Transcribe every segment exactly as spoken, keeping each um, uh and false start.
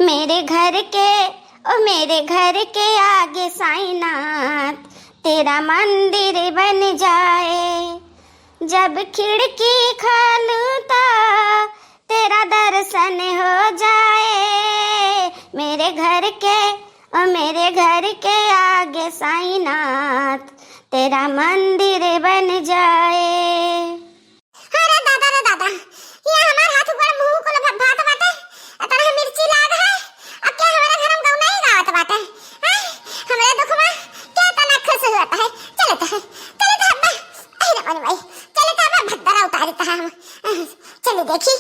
मेरे घर के, ओ मेरे घर के आगे साईनाथ, तेरा मंदिर बन जाए। जब खिड़की खोलूं तो तेरा दर्शन हो जाए। मेरे घर के, ओ मेरे घर के आगे साईनाथ, तेरा मंदिर बन जाए। अरे दादा रे दादा, ये हमार हाथ गोड़ मुंह कुल भ-, भात बाटे, इतना मिर्ची लाग है, अब क्या हमारे घर में गौना ही गावत बाटे? हैं? हमरे दुख में क्या तना खुश हुआ है? चले तो है, चले तो हब्बा, अरे मन भाई, चले तो हब्बा भद्दरा उतारी तो हम, चले देखी।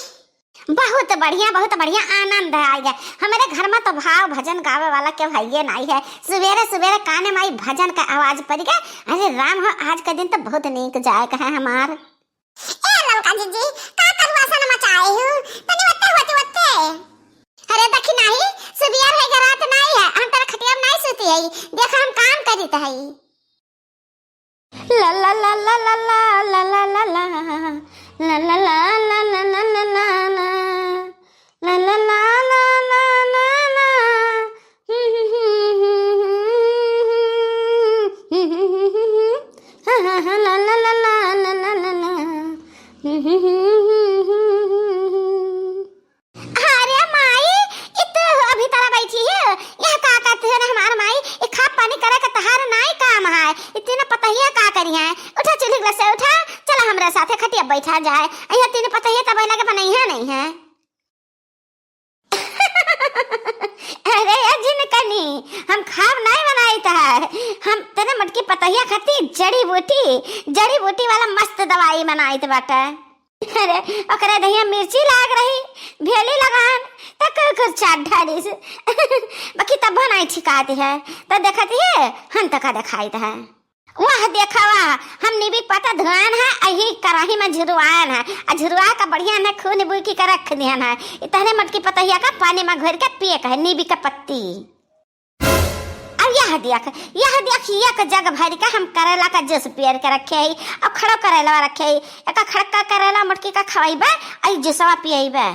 बहुत बढ़िया, बहुत बढ़िया, आनंद आ गया। हमारे घर में तो भाव भजन गावे वाला केहू हइये नाई है। सुबेरे सुबेरे काने माई भजन का आवाज पड़ गया। अरे राम हो, आज का दिन तो बहुत नीक जाए का है हमार। ए ललका जीजी, का करुआ सन मचाए हो? तनी वत्ते होती वत्ते। अरे देखी नाही, सुबियर है के रात नाही है, हम तेरा खटिया में नाही सूती है। देखा हम काम करीत है। ला ला ला ला ला ला ला ला ला ला। ला ला ला ला ला ला ला ला। ला ला ला ला ला ला ला। ला ला ला ला ला ला ला। अरे माई, इ तू अभी तरह बैठी है, यह का करती है रे हमार माई? इ खा पानी करे के तहार नाई काम है, इतने पतहिया का करी है? उठा चूल्ही लसे उठा, चला हमरे साथे खटिया बैठा जाए। यह तीन पतहिया तब लगे बनैया नहीं है। अरे ए झिनकनी, हम खाब नाई बनाइत है, हम तेरे मोटकी पतहिया खाती जड़ी बूटी, जड़ी बूटी वाला मस्त दवाई बनाइत बाटे। अरे, ओकरे दहिया मिर्ची लाग रही, भेली लगान, त कुकुर चाट ढालिस। बाकी तब नाई ठिकाती है, त देखती है, हम तका देखाइत है। वाह, देखा वाह, हम नीबी पता धुआन है, अही कराही में झुरवान है, आ झुरवा का बढ़िया ने खून बुकी के रख दिहन है। इतने मोटकी पतहिया का पानी में घोर के पिए के है, नीबी का पत्ती। अब यह देख, यह देख, एक जग भर का हम करेला का जूस पियर के रखे हई, अब खड़ो करेला रखे हई, एक खड़का करेला मोटकी का खवाइबे, आई जूसवा पियइबे।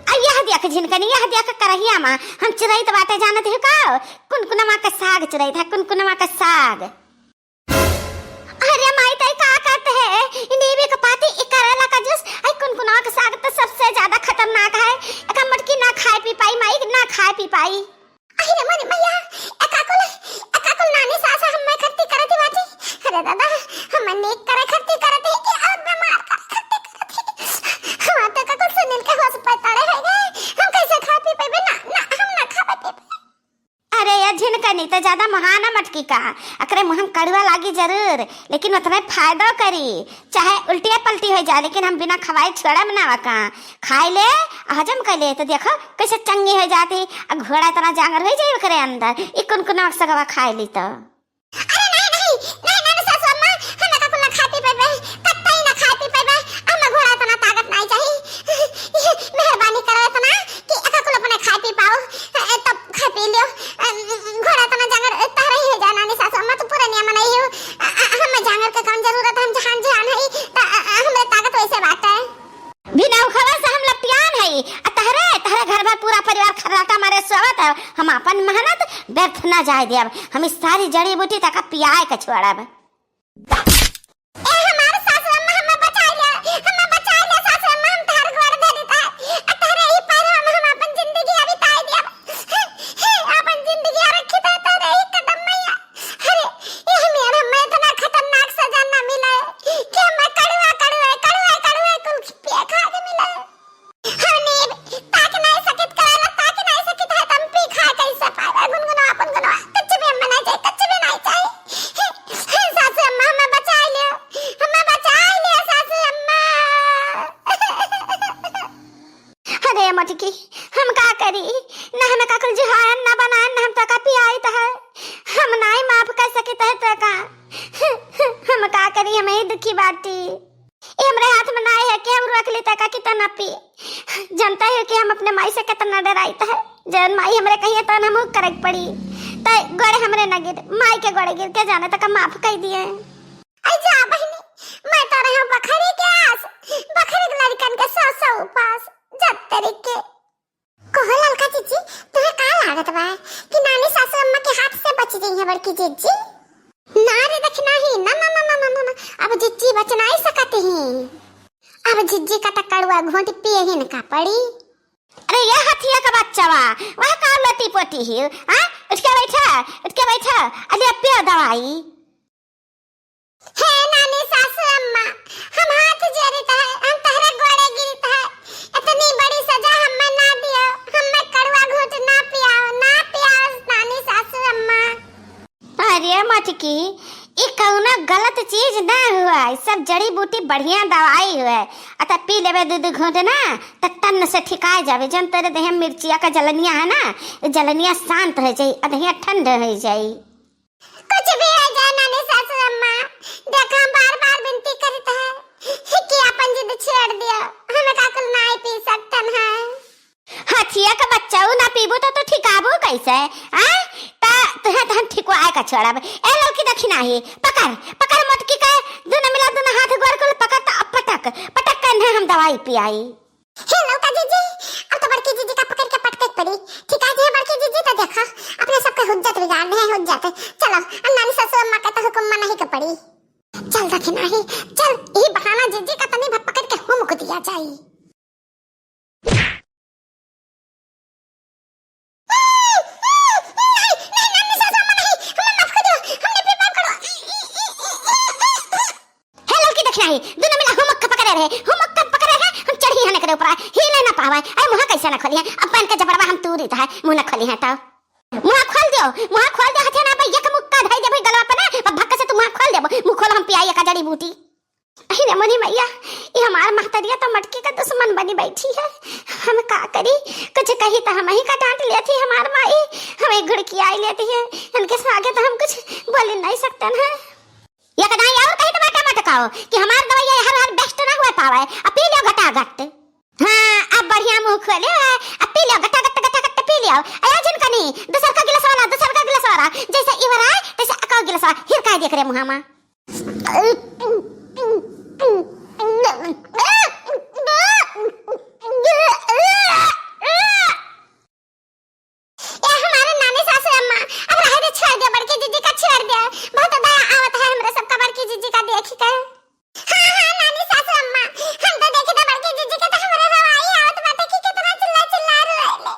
अब यह देख झिनकनी, यह देख करहिया मा, हम चुरैत बाटे जानत हो का? कुनकुनमा के साग चुरैत है, कुनकुनमा के साग। अरे माई, तई का करत है? ई नीबी के पाती, ई करेला का जूस, आई कुनकुना के साग तो सबसे ज्यादा खतरनाक है। एका मोटकी ना खाए पी पाई माई, ना खाए पी पाई। अरे मोरी मैया, एका कुल, एका कुल नानी सास हम्मे खत्ती करत ही बाटी। अरे दादा, हम नीक करे खत्ती करत ही कि और बीमार करे खत्ती करत ही। हम तो एका कुल सुनिल के होश पे तड़े हो गए। हम कैसे खा पी पाइबे? ना, ना, हम ना खा पी पाइबे। अरे ये झिनकनी तो ज्यादा मुहा ना मटकी का, अकरे मुँह में कड़ुआ लागी जरूर, लेकिन उतने फायदा करी, चाहे उल्टिया पल्टी हो जाए, लेकिन हम बिना खवाए छोड़ब ना वका। खाए ले, हजम कर ले, तो देखो कैसे चंगी हो जाती, आ घोड़ा इतना जांगर हो जाए ओकरे अंदर, ई कुनकुना सगवा खाए ली तो। अरे नहीं, नहीं, नहीं, नहीं, सासू अम्मा, हम एका कुल ना खा पी पाइबे, कतई ना खा पी पाइबे, हम घोड़ा इतना ताकत नहीं चाहिए। मेहरबानी करो इतना कि एका कुल अपने खा पी पाओ, ए, तब खा पी लियो। अ, घोड़ा इतना जांगर, ए, तहरा ही है जा नानी सासू अम्मा, तू पूरा नियम नहीं हो। अ, अ, हम जांगर के कौन जरूरत, हम जहान जहान है, त, अ, अ, हमरे ताकत वैसे बात है। बिना उखड़ा से हम लपियान हई, आ तहरे, तहरे घर भर पूरा परिवार खर्राटा मारे सोवत है। हम आपन मेहनत व्यर्थ ना जाए देब। हम ई सारी जड़ी बूटी तक पियाए के छोड़ब। ए हमार सासु अम्मा, हमें बचाई ले, हमें बचाई ले सासु अम्मा, हम तहर गोड़ धरी ता। आ तहरे ई पैरवा में हम आपन जिंदगी बिताई देब। हे, हे, आपन जिंदगी रखी ता तहरे ई कदम मैया। अरे, एह मेर हमें इतना खतरनाक सजा ना मिले कि हमें कड़ुआ, कड़ुआ, कड़ुआ, कड़ुआ कुल पिए खा के मिले। हमने ताक नहीं सकित कराला, ताक नहीं सकित है, तम पी खा कैसे पावे? गुनगुनवा, गुनगुनवा, कुछ भी हम ना जाए, कुछ भी नहीं जाए। हे, हे, सासू अम्मा, हमें बचाई लियो, हमें बचाई लियो, सासू अम्मा। अरे मोटकी, हम का करी? न हमें का कुल जुहायन, न बनायन, न हम तका पियाइत है। हम नाई माफ कर सकित है तका। हम का करी, हम ही दुखी बाटी। ये हमरे हाथ में नाई है कि हम रोक ली तका कि तना पी। जानता है कि हम अपने माई से कितना डराइत है। जौन माई हमरे कहिए तौन हम करे के पड़ी। तै गोड़े हमरे न गिर, माई के गोड़े गिर के जाने तक माफ कर दिए। आई जा बहिनी, मैं तो रहा बखरी के आस, बखरी के लड़कन के सौ सौ उपास, जब तेरी के। बड़की जिज्जी? ना रे दखिनाही, ना, ना, ना। अब जिज्जी बच नाई सकत ही। अब जिज्जी का त कड़ुआ घोंट पिए ही न का पड़ी। अरे ये हथिया का बच्चावा, वह का लटी पोटी ही, हाँ? उठ के बैठा, उठ के बैठा, अरे पियो दवाई। हे नानी सासू अम्मा, हम हाथ जोड़ित है, हम तहरे गोड़े गिरित है, इतनी बड़ी सजा हमें ना दियो, हमें कड़ुआ घूंट ना पियाओ, ना पियाओ नानी सासू अम्मा। अरे मटकी, ई कौनो गलत चीज ना हुआ, ई सब जड़ी बूटी बढ़िया दवाई हुआ। अता पी लेबे दू दू घूंट ना, त टन से ठिकाए जाबे। जौन तोरे देह में मिर्चिया का जलनिया है ना, ई जलनिया शांत हो जाई, अदहिया ठंड हो जाई। कुछ भी हो जाए नानी सासू अम्मा, देखा हम बार बार विनती करित है कि अपन जिद छोड़ दियो, हमें का कुल नाई पी सकतन है। हथिया का बच्चा, ऊ ना पीबू तो तू ठिकाबू कैसे? आय? ता तुहे तो हम ठिकवाए का छोड़ब। ए ललकी दखिनाही, पकड़, पकड़ मोटकी के, दुनो मिला दुनो हाथ गोर कुल पकड़ त अब पटक, पटक के इन्हें हम दवाई पियाई। हे ललका जीजी, अब तो बड़की जीजी का पकड़ के पटके के पड़ी। ठिका जे बड़की जीजी तो देखा, अपने सबके हुज्जत बिगाड़ दे, हुज्जत। चलो, अब नानी सासू अम्मा के तो हुकुम मनही के पड़ी। चल दखिनाही, चल, ई बहाना जीजी का तनी भर पकड़ के हुमुक दिया जाई। नहीं, नहीं, नानी सासू अम्मा नहीं, हमें माफ कर दो, हमने फिर माफ करो। हे ललकी दखिनाही, दुनो मिला हुमुक के पकड़े रहे, हुमुक के पकड़े रहे, हम चढ़ी हन एकरे ऊपर, हिले ना पावे। अरे मुँह कैसे ना खोली है, अब बन के जबरवा हम तूरित है, मुँह ना खोली है तो। मुँह खोल दियो, मुँह खोल दियो, हथिया ना पे एक मुक्का धई देबो गलवा पे ना, अब भक्का से तू मुँह खोल देबो, मुँह खोल हम पियाई का जड़ी बूटी। अही रे मोरी मैया, ये हमार महतरिया तो मटकी का दुश्मन बनी बैठी है। हम का करी, कुछ कही तो हम ही का डांट लेती हमार माई, हमें घुड़की आई लेती है। इनके आगे तो हम कुछ बोल नहीं सकते हैं। ये कदाई और कही तो बाटा मत कहो कि हमार दवाई ये हर हर बेस्ट ना हुए पावे, अब पी लियो घटा घट। हाँ, अब बढ़िया मुँह खोले है, अब पी लियो घटा घट, घटा घट पी लियो। अया जिन कनी, दूसर का गिलास वाला, दूसर का गिलास वाला, जैसे इवर आए तैसे अकाउ गिलास वाला हिरकाई देख रे मुँह मा। ए हमारे नानी सासू अम्मा, अब रहे दे, छोड़ दे बड़की जीजी का, छोड़ दे। बहुत दया आवत है हमरे सबका बड़की जीजी का देख के। हाँ, हाँ, नानी सासू अम्मा, हम तो देखे तो बड़की जीजी के तो हमरे रोवाई आवत बाटे कि कितना चिल्ला चिल्ला रोएले।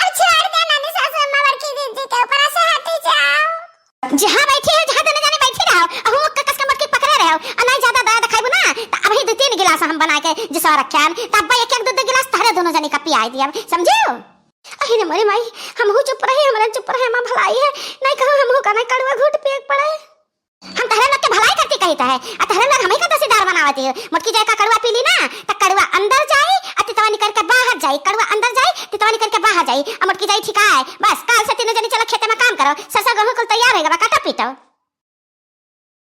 अब छोड़ दे नानी सासू अम्मा, बड़की जीजी के ऊपर से हटी जाओ। जहाँ बैठी हो, जहाँ दोनों जने बैठी रहो, अहू मुक्का कस के मोटकी पकड़े रहो, आ नहीं ज्यादा दया दिखाइबू ना, तो अबही दो तीन गिलास हम बना के जिसवा रखे हन, तब एक एक दो दो गिलास तहरे दोनों जने का पियाई दिया, समझो? अही रे मोरे माई, हमहू चुप रही, हमरा चुप रहे, माँ भलाई है, नहीं कहो हमहू का नहीं कड़ुआ घूंट पिए के पड़े। हम तहरे लोग के भलाई करती कहित है, आ तहरे लोग हमही का दोषीदार बनावत हो। मोटकी जाए का कड़ुआ पी ली ना, त कड़ुआ अंदर जाई, आ तितवा निकल के बाहर जाई, कड़ुआ अंदर जाई, तितवा निकल के बाहर जाई, आ मोटकी जाई ठिकाए। बस, काल से तीनों जनी चलो खेते में काम करो, सरसों गेहूं कुल तैयार होइगा बा, काटो पीटो।